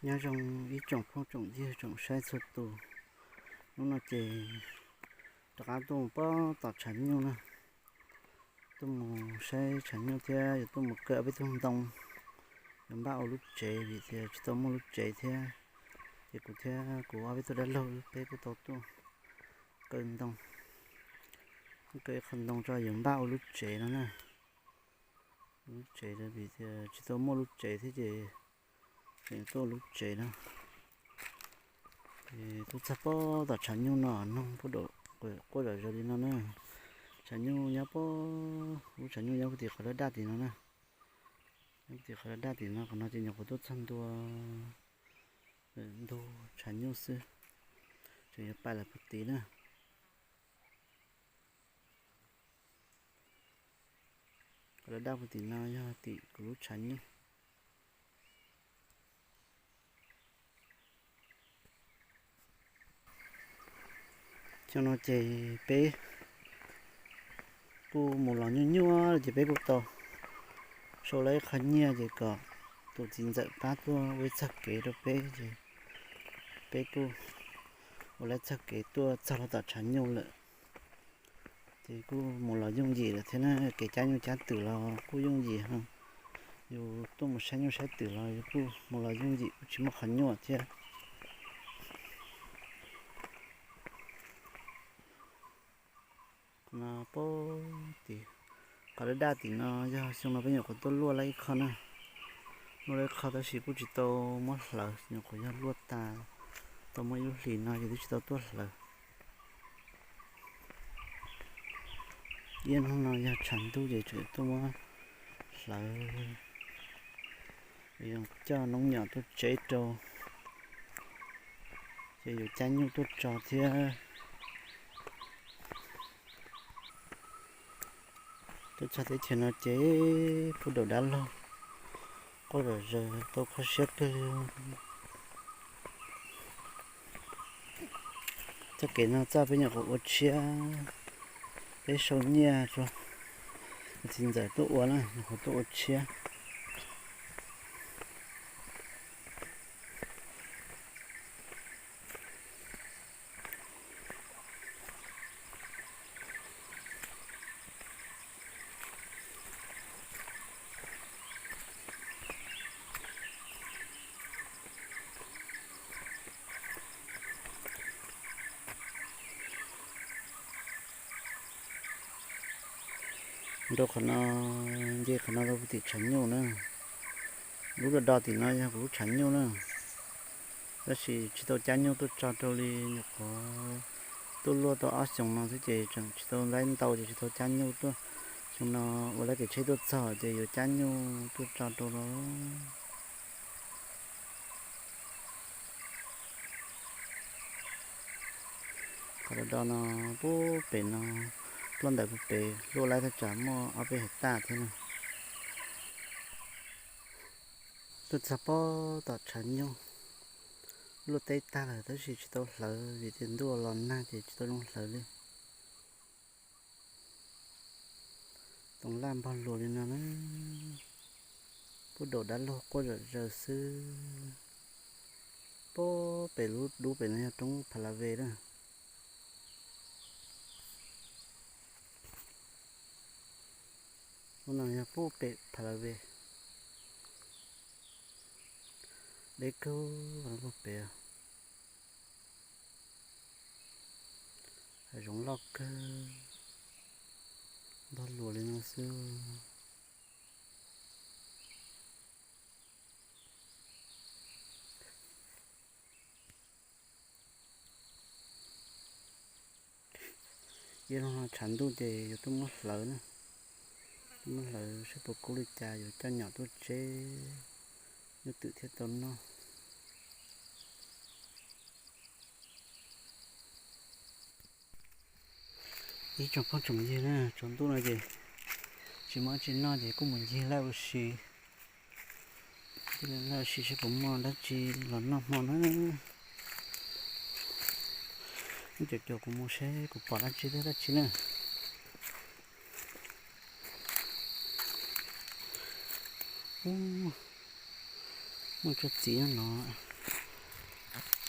Nyob zoo ib tsoom phooj tsoom ywg tsoom saib txhua tus, hnub no ces rov qab tuaj mus pab tom tshav nyuj na. Tuaj mus saib tshav nyuj thiab yuav tuaj mus kaw ob peb tug ntoo, yuav npaj ua lub tsev vim tias tsis tau muaj lub tsev thiab. Ces kuv thiab kuv ob peb tug dab laug peb kuj tau tuaj kaw ntoo, kaw ib qho ntoo tso yuav npaj ua lub tsev no na. Lub tsev vim tias tsis tau muaj lub tsev thiab ces tseem tuaj ua lub tsev no. Ces tuaj txog pab tom tshav nyuj no, noog pab quaj zom zaws li no na. Tshav nyuj nyob pab, lub tshav nyuj nyob puag tim qhov daj daj tim no na. Nyob puag tim qhov daj daj tim no, qhov no ces nyuam qhuav tuaj txog ntua ntug tshav nyuj xwb, tseem yuav pais lawm puag tid na. Qhov daj daj puag tim no yog tim kuv lub tshav nyuj. Xyoo no ces peb kuj mus los nyuaj nyuaj ces peb kuj tau sau lawv ib qho nyiaj ces kom tus txiv ntxawm pab tuaj ua ib txoj kev rau peb ces peb kuj ua lawv txoj kev tuaj txog rau tom tshav nyuj lawm. Ces kuj mus los yooj yim lawm thiab na, kev cab nyuj cab twm los kuj yooj yim heev. Yus tuaj mus saib nyuj saib twm los yus kuj mus los yooj yim, kuj tsis muaj qhov nyuaj thiab. Qhov no pab tim, qhov daj daj tim no yog xyoo no peb nyuam qhuav tuaj luaj lawm ib qho na. Luaj lawm ib qho tab sis kuj tsis tau muab hlawv, nyuam qhuav yog luaj tas tau muaj ib lub hlis no ces twb tsis tau tuaj hlawv. Ib hnub no yog tshav ntuj ces tseem tuaj muab hlawv, coj noob nyom tuaj tsev rau, ces yuav cab nyuj tuaj tso thiab. Tuaj txog teb chaws no ces pub daum dab laug quaj zom zaws tau kho siab kawg li. Txoj kev no txoj peb nyuam qhuav ua tshiab, peb sau nyiaj rau txiv ntxawm tuaj ua na, nyuam qhuav tuaj ua tshiab. Rau qhov no, nce qhov no rau tim tshav nyuj na. Lub do do tim no yog kuv lub tshav nyuj na, tab sis tsis tau cab nyuj tuaj tso rau li, nyuam qhuav tuaj luaj tau ob xyoos no xwb ces tseem tsis tau laib ntau ces tsis tau cab nyuj tuaj. Xyoo no ua lawv kev tsheb tuaj txog ces yuav cab nyuj tuaj tso rau lawm. Qhov do do no, pub pem no, luaj ntawm pub pem luaj laib thaj tsam muaj ob peb hais taj thiab na. Tuaj txog pob tom tshav nyuj, luaj teb tag lawm tab sis tsis tau hlawv vim tias ntuj los nag ces tsis tau zoo hlawv li. Toov laj npog luas li no na. Pub daum dab laug quaj zom zaws xwb. Pob pem lub dub pem no yog roob pha la ve na. Lub no yog pub pem pha la ve. Deb kawg, pub pem. Hav zoov loj kawg, npog luas li no xwb. Ib lo no tshav ntuj ces yuav tuaj muab hlawv na, tuaj muab hlawv saib puas kub li cas yuav coj nyom tuaj tseb, nyuj twm thiaj tau noj. Ib tsoom phooj tsoom ywg na, tsaus ntuj no ces tsis muaj dab tsi noj ces kuj mus ncig laj ua si, ncig laj ua si saib puas muaj dab tsi los noj hmo na. Ib co co kuv mus saib kuv pom dab tsi thiab dab tsi na. Muaj tsob txiv nyob no.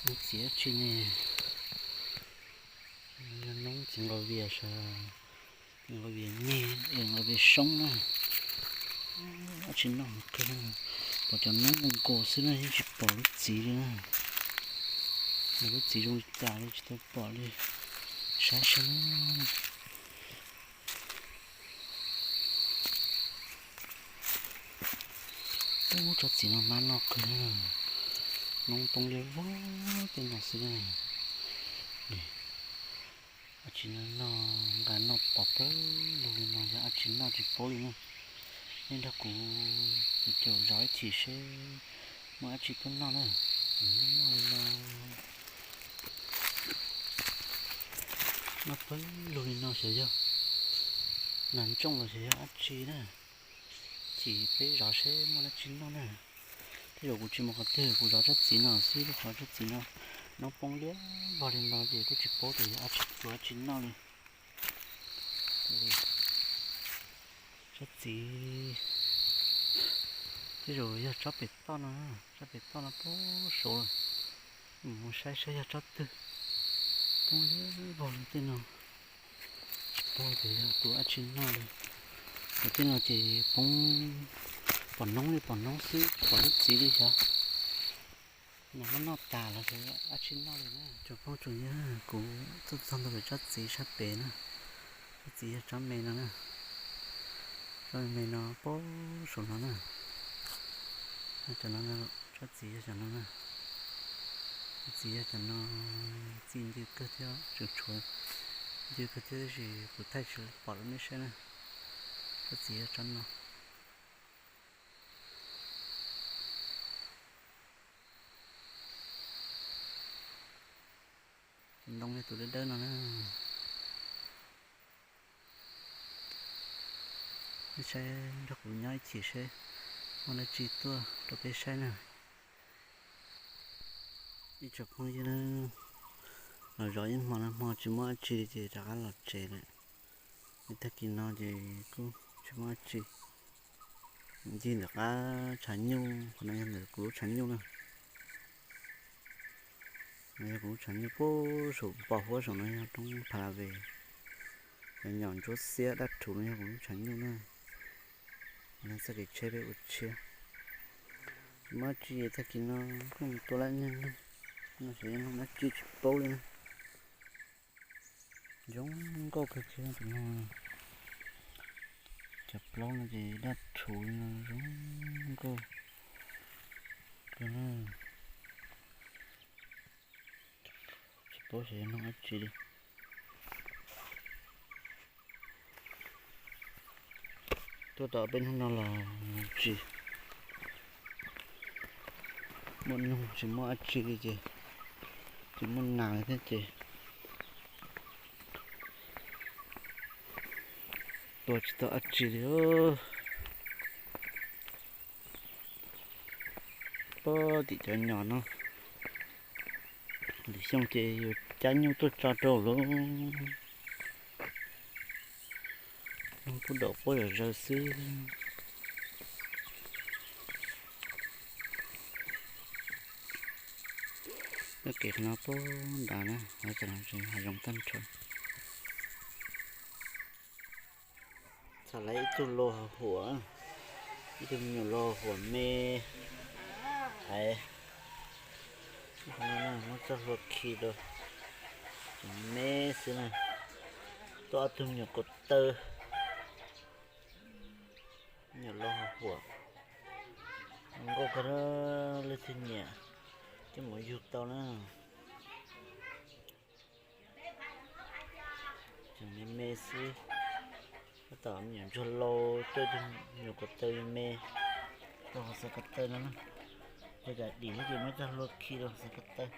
Noob txiv dab tsi ne? Yog noob txiv nqaus vias sas, nqaus vias nyeg es nqaus vias soob na. Dab tsi noj heev kawg, pom cov noob nkaus xwb na, yeej tsis pom lub txiv li na. Lub txiv zoo li cas li tsis tau pom li, saib saib. Ub, tsob txiv no mab noj kawg, noob poob liab vog tej no xwb na. Dab tsi no noj, nqa noj pom pawg lug li no yog dab tsi noj tsis paub li na. Nej nrog kuv caum caum zov ib chim seb muaj dab tsi tuaj noj na. Noj li no, noj pawg lug li no xyov yog nas ntsooj los xyov yog dab tsi na. Chim peb zov seb muaj dab tsi noj na. Tej zaum kuv tsis mus qhov twg, kuv zov tsob txiv no xwb, rau qhov tsob txiv no noob poob liab vog li no ces kuj tsis paub tias yog dab tsi tua dab tsi noj li. Tsob txiv, tej zaum yog tsob pem toj no, tsob pem toj no poob saud lawm. Mus saib saib yog tsob twg, poob liab vog li tej no. Tsis paub tias yog tua dab tsi noj li. Cov tej no ces poob pom noob li pom noob xwb, tsis pom lub txiv li xyov. Nws muab noj tas los xyov dab tsi noj li na. Tsoom phooj tsoom ywg, kuv tuaj txog ntawm tsob txiv sab pem na. Tsob txiv yog tsob me no na. Tsob me no poob saum no na. Cov no, tsob txiv yog cov no na. Txiv yog cov no, txij ncw kawg thiab, tseem tshuav ncw kawg thiab, tab sis kuv thaij tsis pom rau nej saib na. Tsob txiv yog tsob no. Tus ntoo yog tus dawb dawb no na. Nej saib, nrog kuv nyob ib chim seb muaj dab tsi tuaj rau peb saib na. Ib tsoom phooj ywg na, los zov ib hmo no hmo tsis muaj dab tsi li ces rov qab los tsev lawm. Tag kis no ces kuj tsis muaj dab tsi. Ncig ntawm qab tshav nyuj, qhov no yog ntawm kuv lub tshav nyuj na. No yog kuv lub tshav nyuj, puag saum pos huab saum no yog roob Pha La Ves. Cov nyom ntsuab xiab daj rhuv no yog kuv lub tshav nyuj na. Txoj kev tsheb peb ua tshiab. Tsis muaj dab tsi, tag kis no kuj mus tua lab niag neeg no xyov yog dab tsi tsis paub li na. Zoo nkauj kawg kiag tus no. Cov plaub no ces daj rhuv li no zoo nkauj kawg na. Tsis paub xyov yog noog dab tsi li. Tuaj tau peb hnub no los tsis muaj noog tsis muaj dab tsi li ces, tsis muaj nas li thiab ces tua tsis tau dab tsi li. Puag tim cov nyom no, lwm xyoo ces yus cab nyuj tuaj tso rau lawm. Pub daum puab zom zaws xwb. Lub kev no puag nrad na, hav zoov tag nrho. Txham lawv ib tug lau huam, ib tug me nyuam lau huam me, hais, muab txoj hlua khi rau, me xwb na. Tuaj ob tug me nyuam kaus taw, me nyuam lau huam, nkauj kawg, leej twg nyiam coj mus yug tau na. Tseem me me xwb. Tab tom me nyuam ntsuag lau, coj tus me nyuam ko taw me me rau hauv xav ko taw no na. Cov cas dim thiab ces muab coj hlua khi rau hauv xav ko taw.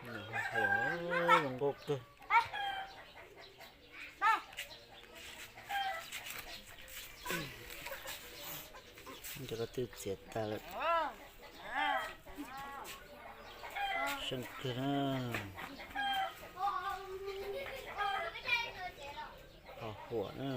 Huam zoo nkauj kawg. Cov ko taw txiav tas lawm. Seej kawg na. Ho huam na.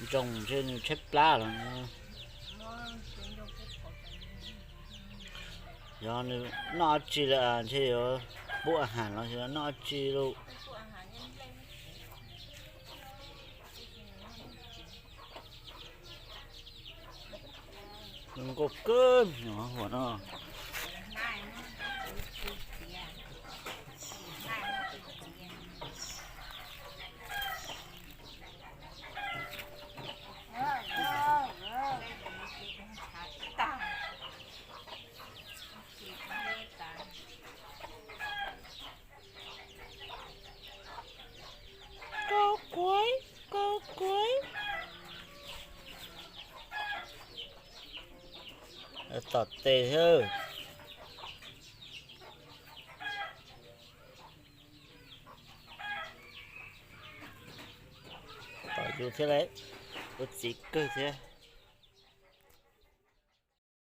Ntsoog ntshe nws tshaib plab los. Yog nws noj dab tsi lawm ntshe yuav pub a has los yog noj dab tsi lauj. Zoo nkauj kawg nyob huam no. Kau kuav, kau kuav. Tom tes thiab. Tom yus thiab lauj, ua txiv kawg thiab.